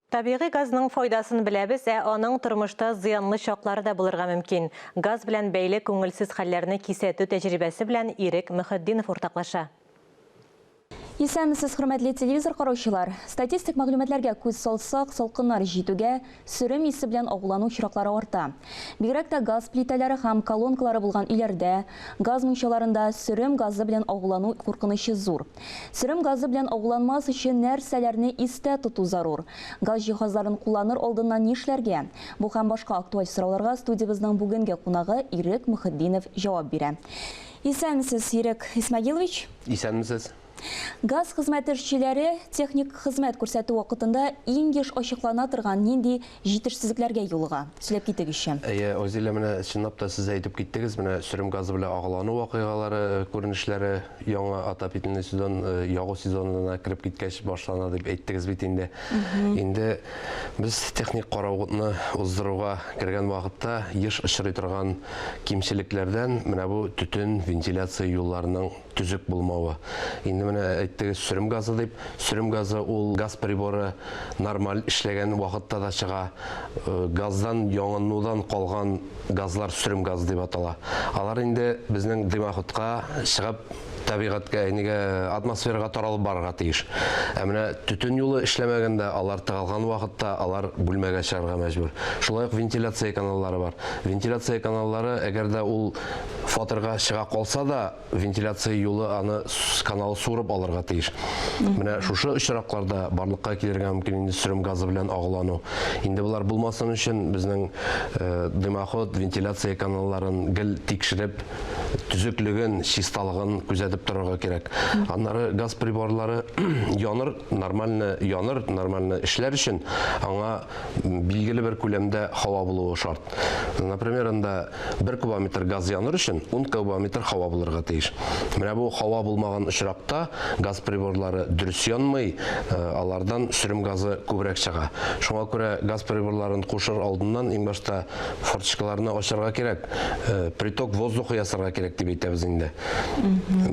Табигый газның файдасын беләбез, ә аның тормышта зыянлы чаклары да булырга мөмкин. Газ белән бәйле күңелсез хәлләрне кисәтү тәҗрибәсе белән Ирек Мөхетдинов уртаклаша. Исәнмесез, хөрмәтле телевизор караучылар! Статистик мәгълүматларга күз салсак, салкыннар җитүгә, сөрем исе белән агулану очраклары арта. Бигрәк тә газ плитәләре һәм колонкалары булган өйләрдә, газ мунчаларында сөрем газы белән агулану куркынычы зур. Сөрем газы белән агуланмас өчен нәрсәләрне истә тоту зарур? Газ җиһазларын кулланыр алдыннан нишләргә? Бу һәм башка актуаль сорауларга студиябезнең бүгенге кунагы Ирек Мөхетдинов җавап бирә. Исәнмесез, Ирек Исмагилович! Исәнмесез! Газ хезмәте эшчеләре техник хезмәт күрсәтү вакытында иң еш ачыклана торган нинди җитешсезлекләргә юлыга? Сөйләп китегезче. Әйе, Озилә, менә чынлап та сез әйтеп киттегез, менә сөрем газы белән агулану вакыйгалары, күренешләре яңа отопительный сезон, ягу сезонына кереп киткәч башлана дип әйттегез бит инде. Инде без техник карауны уздыруга кергән вакытта еш очрый торган кимчелекләрдән менә бу төтен вентиляция юлларының төзек булмавы. Инде менә әйттегез сөрем газы дип. Сөрем газы ул газ приборы нормаль эшләгән вакытта да чыга. Э, газдан яңынудан калган газлар сөрем газы дип атала. Алар инде безнең дымоходка чыгып табигатькә, нигә атмосферага таралып барырга тиеш. Ә менә төтен юлы эшләмәгәндә, алар тыгылган вакытта алар бүлмәгә чыгарга мәҗбүр. Шулай ук вентиляция каналлары бар. Вентиляция каналлары, әгәр дә ул фатирга чыга калса да, вентиляция юлы аны каналы суырып алырга тиеш. Менә шушы очракларда барлыкка килергә мөмкин инде сөрем газы белән агулану. Инде болар булмасын өчен безнең э, дымоход, вентиляция каналларын гел тикшереп, төзеклеген, чисталыгын күзәтеп торырга кирәк. Аннары газ приборлары яныр, нормально яныр, нормально эшләр өчен аңа билгеле бер күләмдә һава булуы шарт. Например, анда 1 кубометр газ яныр өчен 10 кубометр һава булырга тиеш. Менә бу һава булмаган очракта газ приборлары дөрес янмый, э, алардан сөрем газы күбрәк чыга. Шуңа күрә газ приборларын кушыр алдыннан иң башта форточкаларны ачарга кирәк, э, приток воздуха ясарга кирәк дип әйтәбез инде.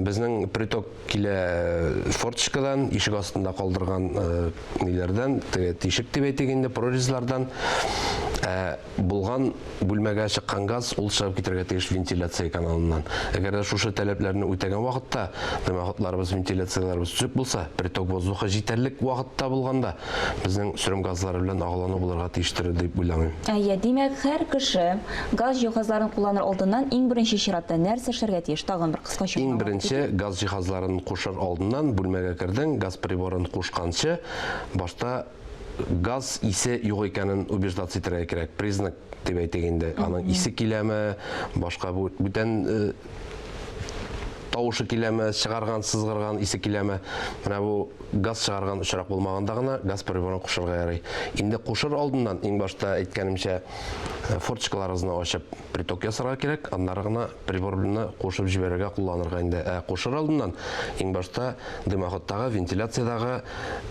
Безнең приток килә э, форточкадан, ишек астында калдырган э, ниләрдән, теге тишек дип әйтик инде, прорезьлардан. Ә булган бүлмәгә чыккан газ ул чыгып китәргә тиеш вентиляция каналыннан. Әгәр дә шушы таләпләрне үтәгән вакытта, дымоходларыбыз, вентиляцияләребез төзек булса, приток воздуха җитәрлек вакытта булганда, безнең сөрем газлары белән агулану булырга тиештер дип уйламыйм. Әйе, димәк, һәр кеше газ җиһазларын кулланыр алдыннан иң беренче чиратта нәрсә эшләргә тиеш? Тагын бер кыскача Иң беренче газ җиһазларын кушыр алдыннан бүлмәгә кердең, газ приборын кушканчы, башта газ исе юк икәнен убеждаться итәргә кирәк. Признак дип әйтик инде. Аның исе киләме, башка бүтән э, тавышы киләме, чыгарган, сызгырган исе киләме. Менә бу газ чыгарган очрак булмаганда гына газ приборын кушырга ярый. Инде кушыр алдыннан иң башта әйткәнемчә, э, форточкаларыгызны ачып приток ясарга кирәк, аннары гына приборны кушып җибәрергә, кулланырга инде. Ә кушыр алдыннан иң башта дымоходтагы, вентиляциядагы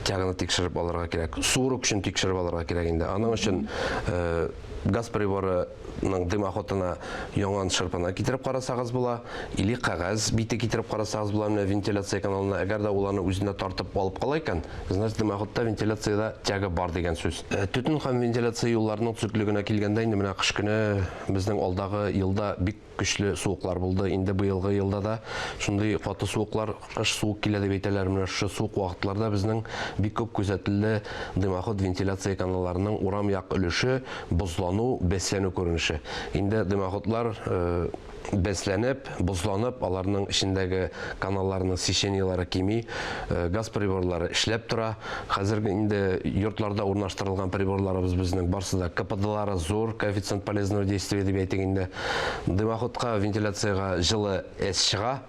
тяганы тикшереп алырга кирәк. Суыру көчен тикшереп алырга кирәк инде. Аның өчен э, газ приборының дымоходына яңан шырпына китереп карасагыз була, или кәгазь бите китереп карасагыз була менә вентиляция каналына. Әгәр дә ул аны үзенә тартып алып кала икән, значит дымоходта вентиляциядә тяга бар дигән сүз. Э, төтен һәм вентиляция юлларының төзеклегенә килгәндә инде менә кыш көне безнең алдагы елда бик көчле суыклар булды. Инде быелгы елда да шундый каты суыклар, кыш суык килә дип әйтәләр. Менә шушы суык вакытларда безнең бик күп күзәтелде дымоход вентиляция каналларының урам як өлеше бозлану, бәсләнү күренеше. Инде дымоходлар э, бәсләнеп, бозланып, аларның эчендәге каналларның сечениелары кими, э, газ приборлары эшләп тора. Хәзер инде йортларда урнаштырылган приборларыбыз безнең барсы да КПДлары зур, коэффициент полезного действия дип әйтик инде. Дымоходка, вентиляциягә җылы әз чыга.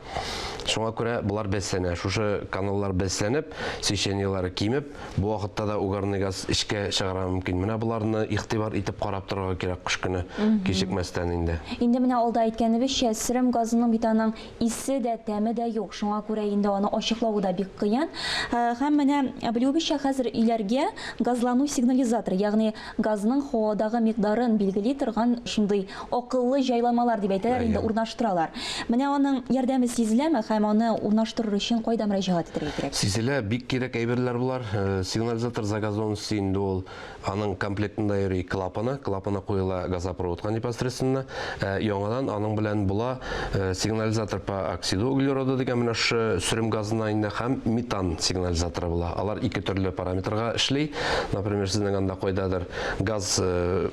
Шуңа күрә болар бәсләнә. Шушы каналлар бәсләнеп, сечениелары кимеп, бу вакытта да угарный газ эчкә чыгарга мөмкин. Менә боларны игътибар итеп карап торырга кирәк кыш көне, кичекмәстән инде. Инде менә алда әйткәнебезчә, сөрем газының бит аның исе дә, тәме дә юк. Шуңа күрә инде аны ачыклавы да бик кыен. Һәм менә, белүебезчә, хәзер өйләргә газлану сигнализаторы, ягъни газның һавадагы микъдарын билгели торган шундый акыллы җайланмалар дип әйтәләр инде, урнаштыралар. Менә аның ярдәме сизеләме һәм һәм аны урнаштырыр өчен кайда мөрәҗәгать итәргә кирәк? Сизелә, бик кирәк әйберләр болар. Сигнализатор загазованности инде ул аның комплектында йөри клапаны, клапаны куела газопроводка непосредственно. Ә яңадан аның белән була сигнализатор по оксиду углерода дигән менә шушы сөрем газына инде һәм метан сигнализаторы була. Алар ике төрле параметрга эшли. Например, сезнең анда кайдадыр газ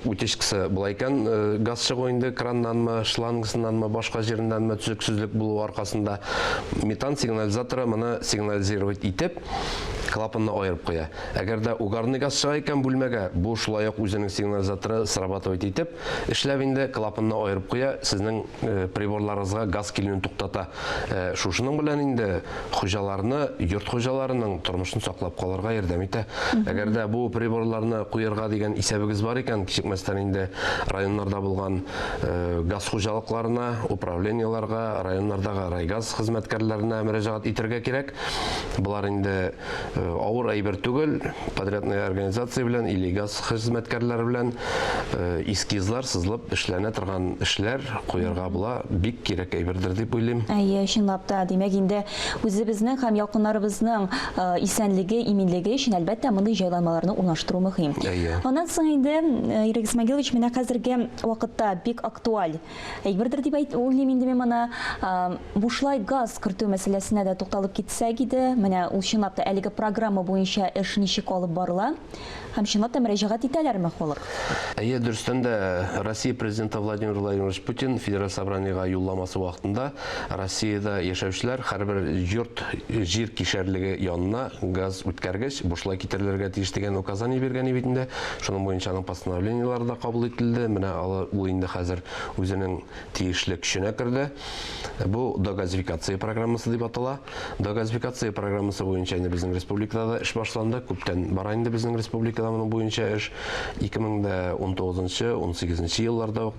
утечкасы була икән, газ чыгу инде краннанмы, шлангысыннанмы, башка җиреннәнме төзексезлек булуы аркасында метан сигнализаторы моны сигнализировать итеп, клапанны аерып куя. Әгәр дә угарный газ чыга икән бүлмәгә, бу шулай ук үзенең сигнализаторы срабатывать итеп, эшләп инде клапанны аерып куя, сезнең приборларыгызга газ килүен туктата. Шушының белән инде хуҗаларны, йорт хуҗаларының тормышын саклап калырга ярдәм итә. Әгәр дә бу приборларны куярга дигән исәбегез бар икән, кичекмәстән инде районнарда булган газ хуҗалыкларына, управлениеларга, районнардагы райгаз хезмәткәрләренә мөрәҗәгать итәргә кирәк. Болар инде авыр әйбер түгел, подрядный организация белән или газ хезмәткәрләре белән эскизлар сызылып эшләнә торган эшләр куярга була, бик кирәк әйбердер дип уйлыйм. Әйе, чынлап та, димәк инде үзебезнең һәм якыннарыбызның исәнлеге, иминлеге өчен, әлбәттә, мондый җайланмаларны урнаштыру мөһим. Әйе. Аннан соң инде, Ирек Исмәгилович, менә хәзерге вакытта бик актуаль әйбердер дип әйт, уйлыйм инде мин моны. Бушлай газ кертү мәсьәләсенә дә тукталып китсәк иде. Менә ул чынлап та әлеге программа буенча эш ничек алып барыла? Һәм чынлап та мөрәҗәгать итәләрме халык? Әйе, дөрестән дә, Россия Президенты Владимир Владимирович Путин Федераль собраниегә юлламасы вакытында Россиядә яшәүчеләр һәрбер йорт җир кишәрлеге янына газ үткәргеч бушлай китерелергә тиеш дигән указание биргән иде бит инде. Шуның буенча аның постановлениеләре дә кабул ителде. Менә ул инде хәзер үзенең тиешле көченә керде. Бу догазификация программасы дип атала. Догазификация программасы буенча инде безнең республикада да эш башланды. Күптән бара инде безнең республикада моның буенча эш. 2019-нчы, 18-нче елларда ук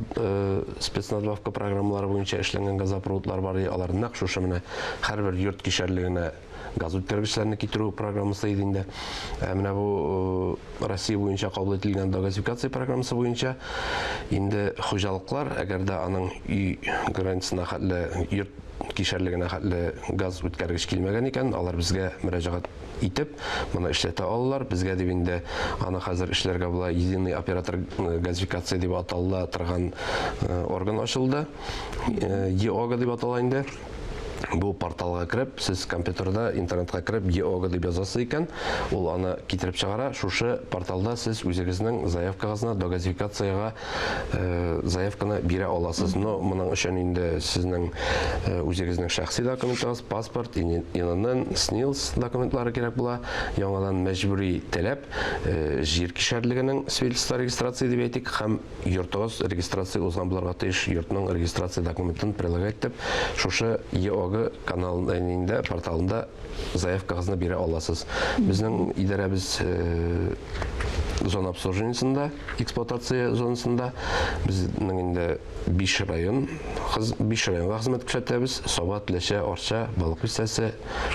спецнадбавка программалары буенча эшләнгән газопроводлар бар. Алар нәкъ шушы менә һәрбер йорт кишәрлегенә газ үткәргечләрне китерү программасы иде инде. Ә менә бу Россия буенча кабул ителгән догазификация программасы буенча инде хуҗалыклар, әгәр дә аның өй границасына хәтле, йорт кишәрлегенә хәтле газ үткәргеч килмәгән икән, алар безгә мөрәҗәгать итеп, моны эшләтә алалар. Безгә дип инде аны хәзер эшләргә була, единый оператор газификация дип атала торган орган ачылды. ЕОГА дип атала инде. Бу порталга кереп, сез компьютерда, интернетка кереп, ЕОГА дип язасыз икән, ул аны китереп чыгара. Шушы порталда сез үзегезнең заявкагызны догазификациягә заявканы бирә аласыз. Но моның өчен инде сезнең үзегезнең шәхси документыгыз, паспорт, ИНН, СНИЛС документлары кирәк була. Яңадан мәҗбүри таләп, җир кишәрлегенең свидетельство регистрации дип әйтик, һәм йортыгыз регистрация узган булырга тиеш, йортның регистрация документын прилагать итеп, шушы ЕОГ каналында, порталында заявкагызны бирә аласыз. Безнең идарәбез зона обслуживаниесында, эксплуатация зонасында, безнең инде 5 район, 5 районга хезмәт күрсәтәбез. Саба, Теләче, Арча, Балык Бистәсе,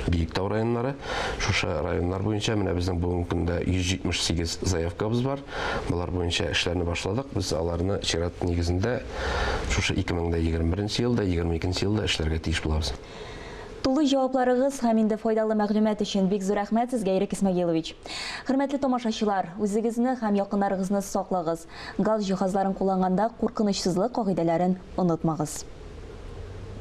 Биектау районнары. Шушы районнар буенча менә безнең бүгенге көндә 178 заявкабыз бар. Болар буенча эшләрне башладык. Без аларны чират нигезендә шушы 2021 елда, 22 елда эшләргә тиеш булабыз. Тулы җавапларыгыз һәм инде файдалы мәгълүмат өчен бик зур рәхмәт сезгә, Ирек Исмәгыйлович. Хөрмәтле тамашачылар, үзегезне һәм якыннарыгызны саклагыз. Газ җиһазларын кулланганда куркынычсызлык кагыйдәләрен онытмагыз.